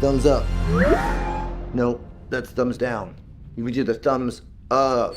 Thumbs up. No, that's thumbs down. We do the thumbs up.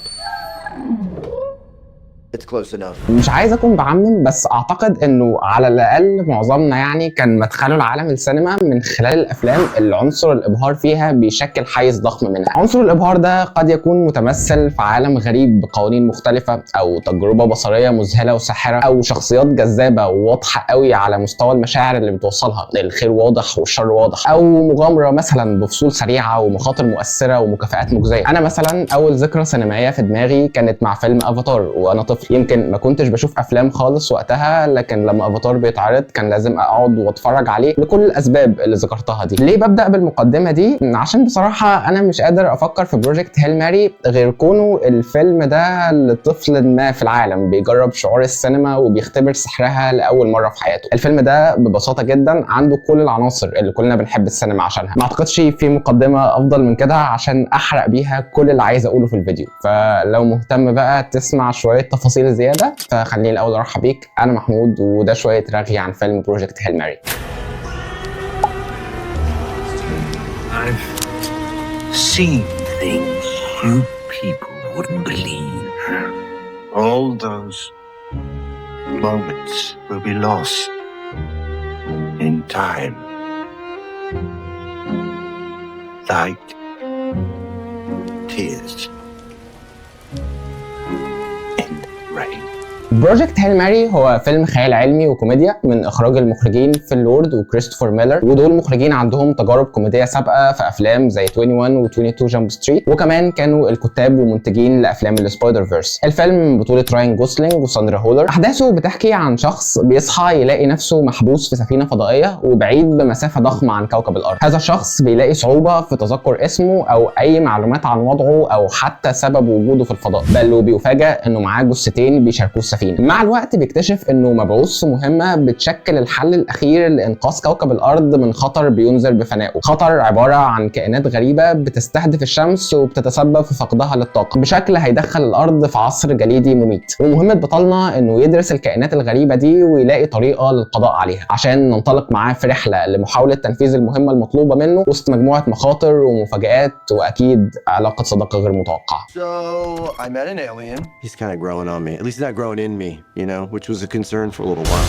It's close enough. مش عايز اكون بعمم، بس اعتقد انه على الاقل معظمنا يعني كان مدخله لعالم السينما من خلال الافلام اللي عنصر الابهار فيها بيشكل حيز ضخم منها. عنصر الابهار ده قد يكون متمثل في عالم غريب بقوانين مختلفة، او تجربه بصريه مذهلة وساحره، او شخصيات جذابة وواضحة قوي على مستوى المشاعر اللي بتوصلها، الخير واضح والشر واضح، او مغامرة مثلا بفصول سريعة ومخاطر مؤثرة ومكافآت مجزية. انا مثلا اول ذكرى سينمائية في دماغي كانت مع فيلم افاتار وانا طفل. يمكن ما كنتش بشوف افلام خالص وقتها، لكن لما افاتار بيتعرض كان لازم اقعد واتفرج عليه لكل الاسباب اللي ذكرتها دي. ليه ببدا بالمقدمة دي؟ عشان بصراحة انا مش قادر افكر في Project Hail Mary غير كونه الفيلم ده لطفل ما في العالم بيجرب شعور السينما وبيختبر سحرها لاول مرة في حياته. الفيلم ده ببساطة جدا عنده كل العناصر اللي كلنا بنحب السينما عشانها. ما اعتقدش في مقدمه افضل من كده عشان احرق بيها كل اللي عايز اقوله في الفيديو. فلو مهتم بقى تسمع شوية تفاصيل زيادة، فخليني الاول ارحب بيك. انا محمود، وده شوية رغي عن فيلم Project Hail Mary. I've seen things you people wouldn't believe. All those moments will be lost in time. Like tears in rain. Project Hail Mary هو فيلم خيال علمي وكوميديا من اخراج المخرجين فيل لورد وكريستوفر ميلر، ودول مخرجين عندهم تجارب كوميدية سابقه في افلام زي 21 و22 Jump Street، وكمان كانوا الكتاب ومنتجين لافلام ال Spider-Verse. الفيلم بطوله راين جوسلينج وساندرا هولر. احداثه بتحكي عن شخص بيصحى يلاقي نفسه محبوس في سفينة فضائية وبعيد بمسافه ضخمة عن كوكب الارض. هذا الشخص بيلاقي صعوبة في تذكر اسمه او اي معلومات عن وضعه او حتى سبب وجوده في الفضاء، بل وبيفاجأ انه معاه جثتين بيشاركوه السفينة. مع الوقت بيكتشف انه مبعوث في مهمة بتشكل الحل الاخير لانقاذ كوكب الارض من خطر بينذر بفنائه. خطر عبارة عن كائنات غريبة بتستهدف الشمس وبتتسبب في فقدها للطاقة بشكل هيدخل الارض في عصر جليدي مميت. ومهمة بطلنا انه يدرس الكائنات الغريبة دي ويلاقي طريقه للقضاء عليها عشان ننطلق معاه في رحله لمحاولة تنفيذ المهمة المطلوبة منه وسط مجموعة مخاطر ومفاجآت واكيد علاقة صداقه غير متوقعه. So I met an alien. He's kind of growing on me. At least he's not growing in me, you know, which was a concern for a little while.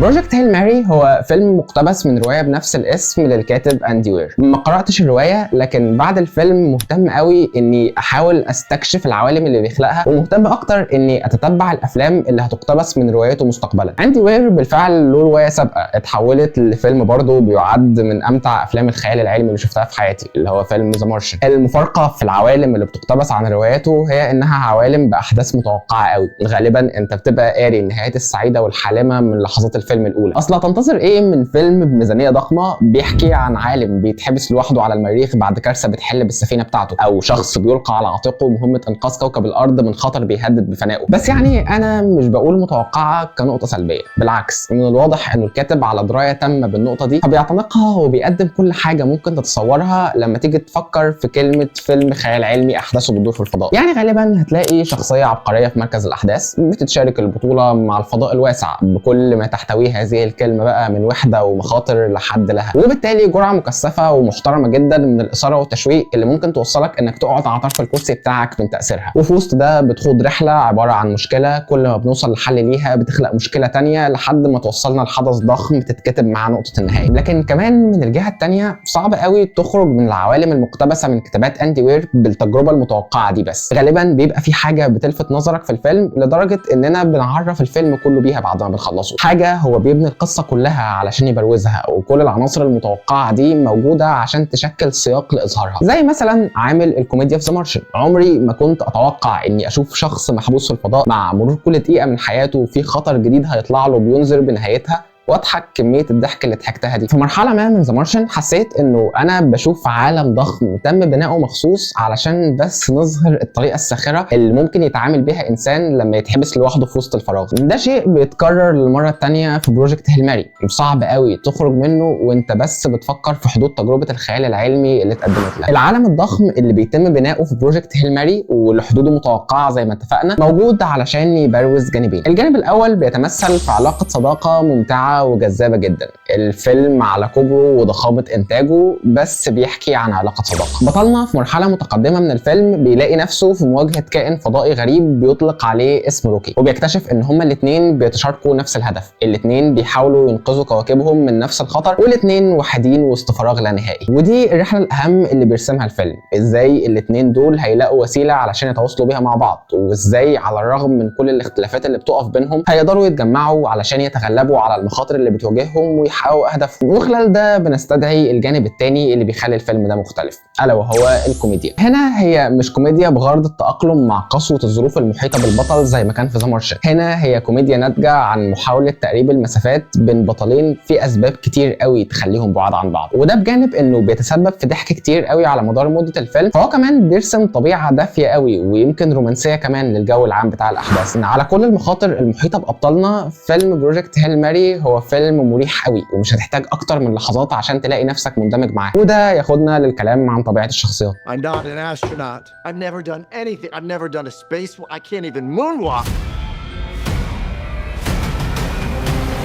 Project Hail Mary هو فيلم مقتبس من رواية بنفس الاسم للكاتب اندي وير. ما قراتش الرواية، لكن بعد الفيلم مهتم قوي اني احاول استكشف العوالم اللي بيخلقها، ومهتم اكتر اني اتتبع الافلام اللي هتقتبس من روايته مستقبلا. اندي وير بالفعل له رواية سابقه اتحولت لفيلم برضه بيعد من امتع افلام الخيال العلمي اللي شفتها في حياتي، اللي هو فيلم The Martian. المفارقة في العوالم اللي بتقتبس عن رواياته هي انها عوالم باحداث متوقعه قوي. غالبا انت بتبقى قاري النهايات السعيدة والحالمه من لحظات الفيلم الاولى. اصلا تنتظر ايه من فيلم بميزانيه ضخمة بيحكي عن عالم بيتحبس لوحده على المريخ بعد كارثة بتحل بالسفينة بتاعته، او شخص بيلقى على عاتقه مهمة انقاذ كوكب الارض من خطر بيهدد بفنائه؟ بس يعني انا مش بقول متوقعه كنقطه سلبية، بالعكس من الواضح انه الكاتب على دراية تامة بالنقطة دي، فبيعتنقها وبيقدم كل حاجة ممكن تتصورها لما تيجي تفكر في كلمة فيلم خيال علمي احداثه بتدور في الفضاء. يعني غالبا هتلاقي شخصية عبقرية في مركز الاحداث بتتشارك البطولة مع الفضاء الواسع بكل ما تحتويه هذه الكلمة بقى من وحده ومخاطر لحد لها، وبالتالي جرعة مكثفة ومحترمه جدا من الاثارة والتشويق اللي ممكن توصلك انك تقعد على طرف الكرسي بتاعك من تاثيرها. وفي وسط ده بتخوض رحله عبارة عن مشكلة كل ما بنوصل لحل ليها بتخلق مشكلة تانية لحد ما توصلنا لحدث ضخم تتكتب مع نقطة النهاية. لكن كمان من الجهة التانية صعب قوي تخرج من العوالم المقتبسه من كتابات اندي وير بالتجربة المتوقعة دي، بس غالبا بيبقى في حاجة بتلفت نظرك في الفيلم لدرجة اننا بنعرف الفيلم كله بيها بعد ما بنخلصه. حاجة هو بيبني القصة كلها علشان يبروزها، وكل العناصر المتوقعة دي موجودة عشان تشكل سياق لاظهارها، زي مثلا عامل الكوميديا في The Martian. عمري ما كنت اتوقع اني اشوف شخص محبوس في الفضاء مع مرور كل دقيقة من حياته في خطر جديد هيطلع له بينذر بنهايتها، واضحك كمية الضحك اللي ضحكتها دي. في مرحلة ما من The Martian حسيت انه انا بشوف عالم ضخم تم بناؤه مخصوص علشان بس نظهر الطريقة الساخره اللي ممكن يتعامل بيها انسان لما يتحبس لوحده في وسط الفراغ. ده شيء بيتكرر للمرة الثانية في Project Hail Mary، صعب قوي تخرج منه وانت بس بتفكر في حدود تجربه الخيال العلمي اللي اتقدمت لك. العالم الضخم اللي بيتم بناؤه في Project Hail Mary واللي حدوده متوقعه زي ما اتفقنا موجود علشان يبروز جانبين. الجانب الاول بيتمثل في علاقة صداقه ممتعة ممتعة وجذابه جدا. الفيلم على كبره وضخامه انتاجه بس بيحكي عن علاقة صداقه. بطلنا في مرحلة متقدمة من الفيلم بيلاقي نفسه في مواجهة كائن فضائي غريب بيطلق عليه اسم روكي، وبيكتشف ان هما الاثنين بيتشاركوا نفس الهدف، الاثنين بيحاولوا ينقذوا كواكبهم من نفس الخطر، والاثنين وحيدين وسط فراغ لا نهائي. ودي الرحلة الاهم اللي بيرسمها الفيلم، ازاي الاثنين دول هيلاقوا وسيلة علشان يتواصلوا بيها مع بعض، وازاي على الرغم من كل الاختلافات اللي بتقف بينهم هيقدروا يتجمعوا علشان يتغلبوا على المخاطر اللي بتواجههم ويحققوا اهدافهم. وخلال ده بنستدعي الجانب الثاني اللي بيخلي الفيلم ده مختلف، الا وهو الكوميديا. هنا هي مش كوميديا بغرض التأقلم مع قسوة الظروف المحيطة بالبطل زي ما كان في The Martian، هنا هي كوميديا ناتجة عن محاولة تقريب المسافات بين بطلين في أسباب كتير قوي تخليهم بعاد عن بعض، وده بجانب إنه بيتسبب في ضحك كتير قوي على مدار مدة الفيلم، فهو كمان بيرسم طبيعة دافية قوي ويمكن رومانسية كمان للجو العام بتاع الأحداث. على كل المخاطر المحيطة بأبطالنا، فيلم Project Hail Mary هو فيلم مريح قوي ومش هتحتاج أكتر من لحظات عشان تلاقي نفسك مندمج معاه. وده ياخدنا للكلام عن طبيعة الشخصيات. I'm not an astronaut. I've never done anything. I've never done a space. I can't even moonwalk.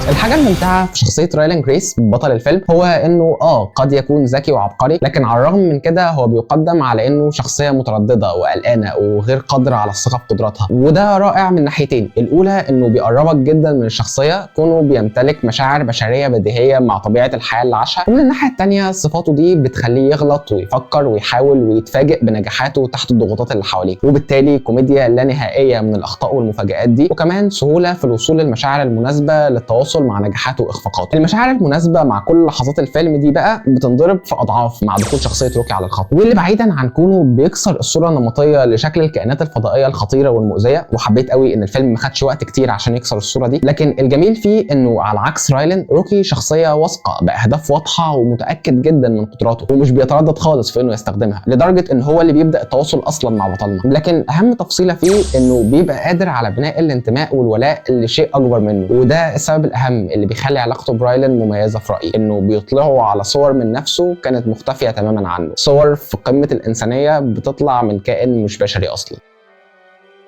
الحاجة الممتعة في شخصية رايلان جريس بطل الفيلم هو انه قد يكون ذكي وعبقري، لكن على الرغم من كده هو بيقدم على انه شخصية مترددة وقلقانة وغير قادرة على الثقة في قدراتها، وده رائع من ناحيتين. الأولى انه بيقربك جدا من الشخصية كونه بيمتلك مشاعر بشرية بديهية مع طبيعة الحياة اللي عاشها، ومن الناحية الثانية صفاته دي بتخليه يغلط ويفكر ويحاول ويتفاجئ بنجاحاته تحت الضغوطات اللي حواليه، وبالتالي كوميديا لا نهائية من الأخطاء والمفاجآت دي، وكمان سهولة في الوصول للمشاعر المناسبة للتواصل مع نجاحاته واخفاقاته. المشاعر المناسبة مع كل لحظات الفيلم دي بقى بتنضرب في اضعاف مع دخول شخصية روكي على الخط، واللي بعيدا عن كونه بيكسر الصورة النمطية لشكل الكائنات الفضائية الخطيرة والمؤذيه، وحبيت قوي ان الفيلم ما خدش وقت كتير عشان يكسر الصورة دي، لكن الجميل فيه انه على عكس رايلان، روكي شخصية واثقة باهداف واضحة ومتاكد جدا من قدراته، ومش بيتردد خالص في انه يستخدمها، لدرجة ان هو اللي بيبدا التواصل اصلا مع بطلنا. لكن اهم تفصيله فيه انه بيبقى قادر على بناء الانتماء والولاء لشيء اكبر منه، وده السبب الاهم اللي بيخلي علاقته برايلان مميزة في رايي، انه بيطلعوا على صور من نفسه كانت مختفيه تماما عنه، صور في قمة الانسانية بتطلع من كائن مش بشري اصلا.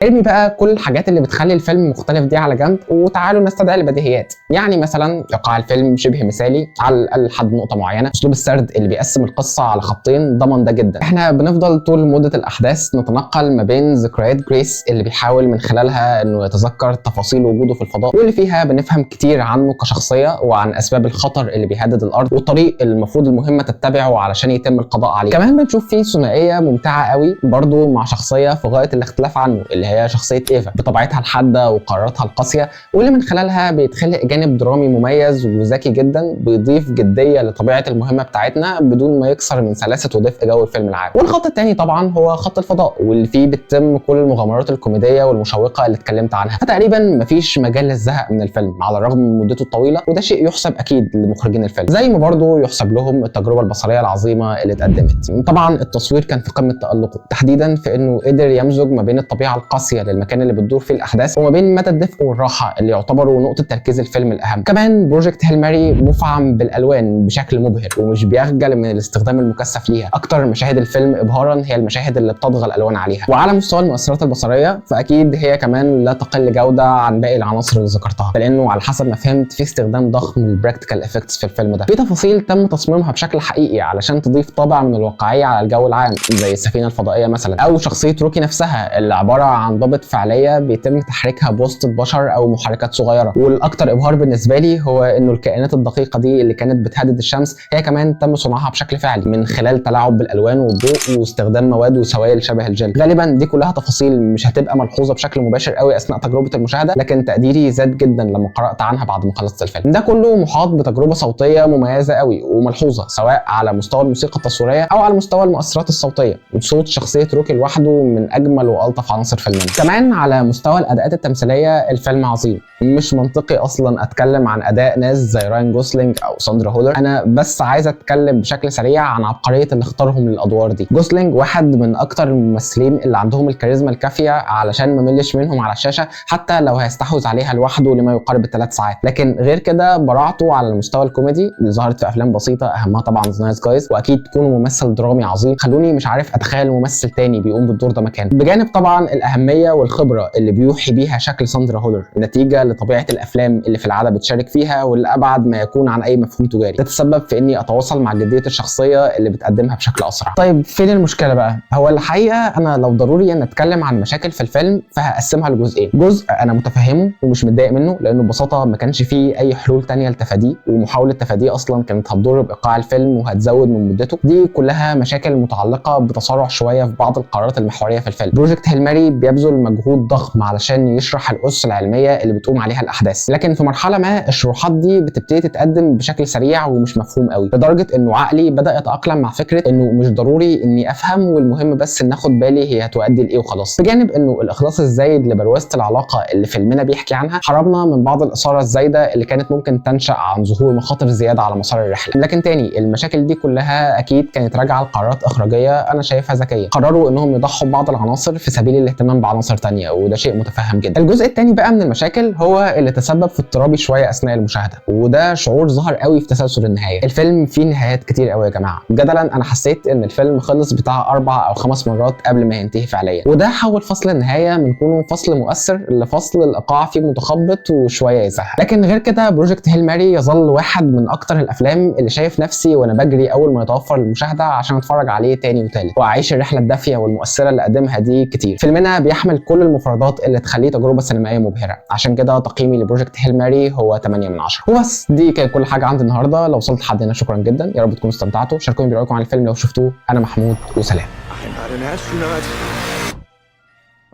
ارمي بقى كل الحاجات اللي بتخلي الفيلم مختلف دي على جنب وتعالوا نستدعي البديهيات. يعني مثلا ايقاع الفيلم شبه مثالي على الاقل لحد نقطة معينة، اسلوب السرد اللي بيقسم القصة على خطين ضمن ده جدا. احنا بنفضل طول مده الاحداث نتنقل ما بين ذكريات جريس اللي بيحاول من خلالها انه يتذكر تفاصيل وجوده في الفضاء، واللي فيها بنفهم كتير عنه كشخصية وعن اسباب الخطر اللي بيهدد الارض والطريق اللي المفروض المهمة تتبعه علشان يتم القضاء عليه. كمان بنشوف فيه ثنائية ممتعة قوي برضه مع شخصية في غاية الاختلاف عنه اللي هي شخصية إيفا بطبيعتها الحادة وقراراتها القاسية، واللي من خلالها بيتخلق جانب درامي مميز وذكي جدا بيضيف جدية لطبيعة المهمة بتاعتنا بدون ما يكسر من سلاسة ودفء جو الفيلم العام. والخط الثاني طبعا هو خط الفضاء واللي فيه بتتم كل المغامرات الكوميدية والمشوقة اللي اتكلمت عنها، فتقريبا مفيش مجال للزهق من الفيلم على الرغم من مدته الطويلة، وده شيء يحسب أكيد لمخرجين الفيلم، زي ما برضه يحسب لهم التجربة البصرية العظيمة اللي اتقدمت. طبعا التصوير كان في قمة تألقه، تحديدا في انه قدر يمزج ما بين الطبيعة القاسية للمكان اللي بتدور فيه الاحداث وما بين مدى الدفء والراحة اللي يعتبروا نقطة تركيز الفيلم الاهم. كمان Project Hail Mary مفعم بالالوان بشكل مبهر ومش بيخجل من الاستخدام المكثف ليها. اكتر مشاهد الفيلم ابهارا هي المشاهد اللي بتطغى الالوان عليها. وعلى مستوى المؤثرات البصرية فاكيد هي كمان لا تقل جوده عن باقي العناصر اللي ذكرتها، لانه على حسب ما فهمت في استخدام ضخم لل practical effects في الفيلم ده، في تفاصيل تم تصميمها بشكل حقيقي علشان تضيف طابع من الواقعية على الجو العام زي السفينة الفضائية مثلا، او شخصية روكي نفسها اللي عبارة عن ضابط فعليه بيتم تحريكها بواسطة بشر او محركات صغيرة. والاكثر ابهار بالنسبة لي هو انه الكائنات الدقيقة دي اللي كانت بتهدد الشمس هي كمان تم صنعها بشكل فعلي من خلال تلاعب بالالوان والضوء واستخدام مواد وسوائل شبه الجل. غالبا دي كلها تفاصيل مش هتبقى ملحوظة بشكل مباشر قوي اثناء تجربه المشاهدة، لكن تقديري زاد جدا لما قرات عنها بعد ما خلصت الفيلم. ده كله محاط بتجربه صوتية مميزة قوي وملحوظه سواء على مستوى الموسيقى التصويرية او على مستوى المؤثرات الصوتية، وصوت شخصية روكي لوحده من اجمل والطف عناصر فيلمنا. كمان على مستوى الاداءات التمثيلية الفيلم عظيم، مش منطقي اصلا اتكلم عن اداء ناس زي راين جوسلينج او ساندرا هولر، انا بس عايز اتكلم بشكل سريع عن عبقرية اللي اختارهم للادوار دي. جوسلينج واحد من اكتر الممثلين اللي عندهم الكاريزما الكافيه علشان ما ملش منهم على الشاشة حتى لو هيستحوذ عليها لوحده لما يقارب ال3 ساعات، لكن غير كده براعته على المستوى الكوميدي اللي ظهرت في افلام بسيطة اهمها طبعا The Nice Guys، واكيد كونه ممثل درامي عظيم خلوني مش عارف اتخيل ممثل تاني بيقوم بالدور ده مكانه. بجانب طبعا الاهمية الاهمية والخبرة اللي بيوحي بيها شكل ساندرا هولر نتيجة لطبيعة الافلام اللي في العادة بتشارك فيها واللي ابعد ما يكون عن اي مفهوم تجاري، تتسبب في اني اتواصل مع جدية الشخصية اللي بتقدمها بشكل اسرع. طيب فين المشكلة بقى؟ هو الحقيقة انا لو ضروري ان اتكلم عن مشاكل في الفيلم فهقسمها لجزئين. جزء انا متفهمه ومش متضايق منه لانه ببساطة ما كانش فيه اي حلول تانية لتفاديه، ومحاولة تفاديه اصلا كانت هتضر بايقاع الفيلم وهتزود من مدته. دي كلها مشاكل متعلقه بتسارع شوية في بعض القرارات المحورية في الفيلم. Project Hail Mary بيبذل مجهود ضخم علشان يشرح الاسس العلمية اللي بتقوم عليها الاحداث، لكن في مرحلة ما الشروحات دي بتبتدي تتقدم بشكل سريع ومش مفهوم قوي، لدرجة انه عقلي بدا يتاقلم مع فكرة انه مش ضروري اني افهم، والمهم بس ان اخد بالي هي هتؤدي لايه وخلاص. بجانب انه الاخلاص الزايد لبروزه العلاقة اللي فيلمنا بيحكي عنها حرمنا من بعض الاثارة الزايدة اللي كانت ممكن تنشا عن ظهور مخاطر زيادة على مسار الرحلة. لكن تاني المشاكل دي كلها اكيد كانت راجعه لقرارات اخراجيه انا شايفها ذكية، قرروا انهم يضحوا ببعض العناصر في سبيل الاهتمام بعناصر تانية، وده شيء متفهم جدا. الجزء الثاني بقى من المشاكل هو اللي تسبب في اضطرابي شوية اثناء المشاهدة، وده شعور ظهر قوي في تسلسل النهاية. الفيلم فيه نهايات كتير قوي يا جماعة. جدلا انا حسيت ان الفيلم خلص بتاع 4 أو 5 مرات قبل ما ينتهي فعليا، وده حول فصل النهاية من كونه فصل مؤثر لفصل الايقاع فيه متخبط وشوية يزهق. لكن غير كده Project Hail Mary يظل واحد من اكتر الافلام اللي شايف نفسي وانا بجري اول ما يتوفر للمشاهدة عشان اتفرج عليه تاني وتالت واعيش الرحلة الدافيه والمؤثره اللي قدمها دي كتير. فيلمنا بيحمل كل المفردات اللي تخليه تجربه سينمائية مبهرة، عشان كده تقييمي ل Project Hail Mary هو 8 من 10. وبس دي كانت كل حاجة عندي النهارده. لو وصلت لحد هنا شكرا جدا، يا رب تكونوا استمتعتوا. شاركوني برايكم عن الفيلم لو شفتوه. انا محمود وسلام. I'm not an astronaut.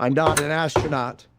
I'm not an astronaut.